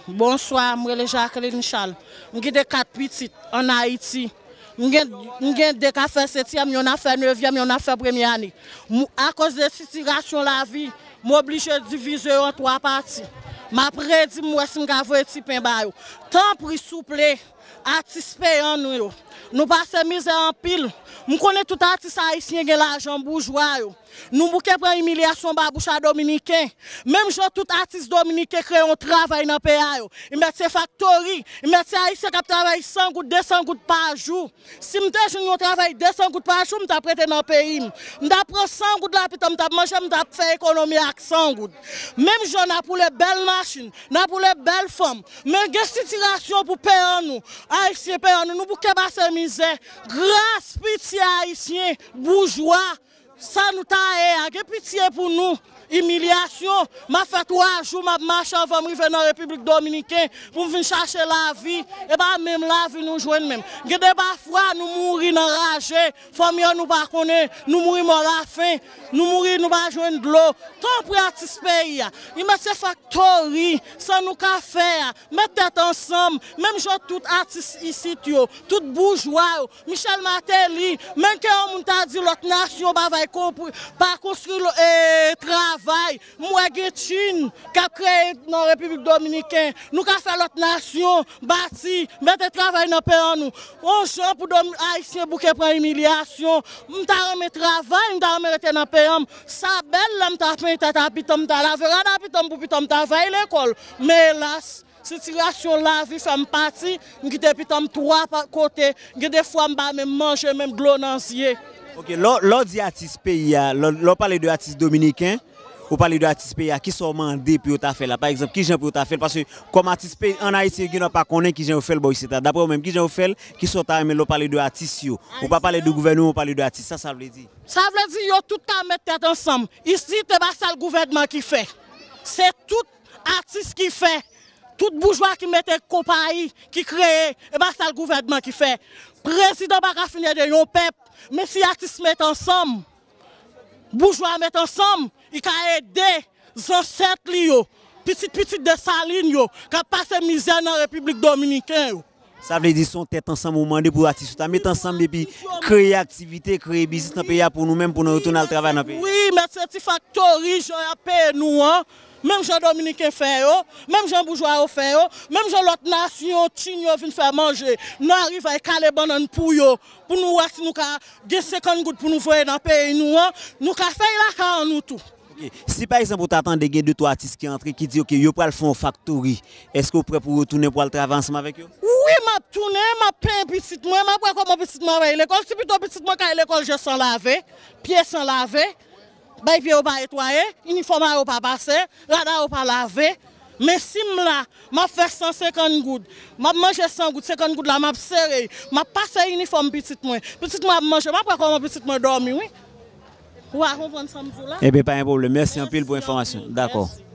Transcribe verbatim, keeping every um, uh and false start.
Bonswa, m rele Jacqueline Charles. M kite kat pitit ann Ayiti. M gen, m gen de k ap fè setyèm, yonn ap fè nevyèm, yonn ap fè premye ane. M, akoz de sitirasyon lavi, m oblije divize yo an twa pati. M ap redi, m wè si m ka voye ti pen ba yo. Tanpri, souple, atis peyi an nou yo. Nou pase mizè anpil. M konnen tout atis ayisyen gen lajan boujwa yo. Nou bouke pran imilyasyon ba bouch a dominiken. Menm jan tout atis dominiken kreye yon travay nan peyi a yo. Y mèt se faktori, y mèt se ayisyen k ap travay san goud, de san goud pa jou. Si m te jwenn yon travay de san goud pa jou, m t ap rete nan peyi m. M t ap pran san goud la, pitit m t ap manje, m t ap fè ekonomi ak san goud. Menm jan n ap woule bèl machin, n ap woule bèl fanm. Men gen sitirasyon pou peyi an nou, ayisyen peyi an nou, nou bouke pase mizè. Gras pitye ayisyen, boujwa, sa nou ta ye a, gen pitye pou nou. Imilyasyon, m ap fè twa jou, m ap mache anvan m rive nan Repiblik Dominiken pou m vin chache lavi. E pa menm lavi nou jwenn menm. Gen de pafwa nou mouri nan raje, fanmi an nou pa konnen, nou mouri mò lafen, nou mouri nou pa jwenn dlo. Tanpri atis peyi a, y mèt se faktori, sa nou ka fè a, met tèt ansanm, menm jan tout atis isit yo, tout boujwa yo, Michel Martelly, menm ke yon moun ta di lòt nasyon pa vay konpri, pa konstwi lo- e, travay. M wè gen Chin k ap kreye nan Repiblik Dominiken. Nou ka fè lòt nasyon bati, mete travay nan peyi an nou. Yon jan pou dom- Ayisyen bouke pran imilyasyon. M ta renmen travay, m ta renmen rete nan peyi an m. Sa bèl lè m ta penyen tèt a pitit m, m ta lave rad a pitit m pou pitit m ta vay lekòl. Men elas, sitirasyon lavi fè m pati, m kite pitit m twa pa- kote, gen de fwa m pa menm manje, menm dlo nan zye. Ok, lè w- lè w di atis peyi a, lè w- lè w pale de atis dominiken, ou pale de atis peyi a, kisa w mande pou yo ta fè la? Pa egzanp, kijan pou yo ta fè l? Paske kòm atis peyi, ann Ayiti, yo gendwa pa konnen kijan yo fè l bò isit la. Daprè w menm, kijan yo fè l? Kisa w ta renmen lè w pale de atis yo? Ou pa pale de gouvènman, ou pale de atis. Sa sa vle di? Sa vle di yo tout ka met tèt ansanm. Isit, e pa sèl gouvènman ki fè. Se tout atis ki fè. Tout boujwa ki mete konpayi, ki kreye, e pa sèl gouvènman ki fè. Prezidan pa ka fin ede yon pèp, men si atis met ansanm, boujwa met ansanm, li ka ede zansèt li yo, pitit pitit Desalin yo, k ap pase mizè nan Repiblik Dominiken yo. Sa vle di se yon tèt ansanm ou mande pou atis yo ta met ansanm epi kreye aktivite, kreye biznis nan peyi a pou nou menm, pou nou retounen al travay nan peyi a. Wi, mèt se ti faktori jan y ap peye nou an, menm jan dominiken fè yo, menm jan boujwa yo fè yo, menm jan lòt nasyon Chin yo vin fè manje, nou arive al kale bannann pou yo, pou nou wè si nou ka gen senkant goud pou nou voye nan peyi nou an, nou ka fè l lakay an nou tou. Ok. Si pa egzanp ou ta tande gen de twa atis ki antre ki di ok yo pral fè yon faktori, èske w prè pou w retounen pou al travay ansanm avèk yo? Wi, m ap tounen, m ap penyen pitit mwen, m ap wè kòman pitit mwen ap al lekòl. Si pito pitit mwen ka al lekòl je san lave, pye san lave, bay pye yo pa netwaye, inifòm a yo pa pase, rad a yo pa lave. Men si m la, m ap fè san senkant goud, m ap manje san goud, senkant goud la m ap sere, m ap pase inifòm pitit mwen. Pitit mwen ap manje, m ap wè kòman pitit mwen dòmi, wi. Ou a konprann sa m di w la? Ebyen, pa gen pwoblèm. Mèsi anpil pou enfòmasyon. Dakò. Mèsi.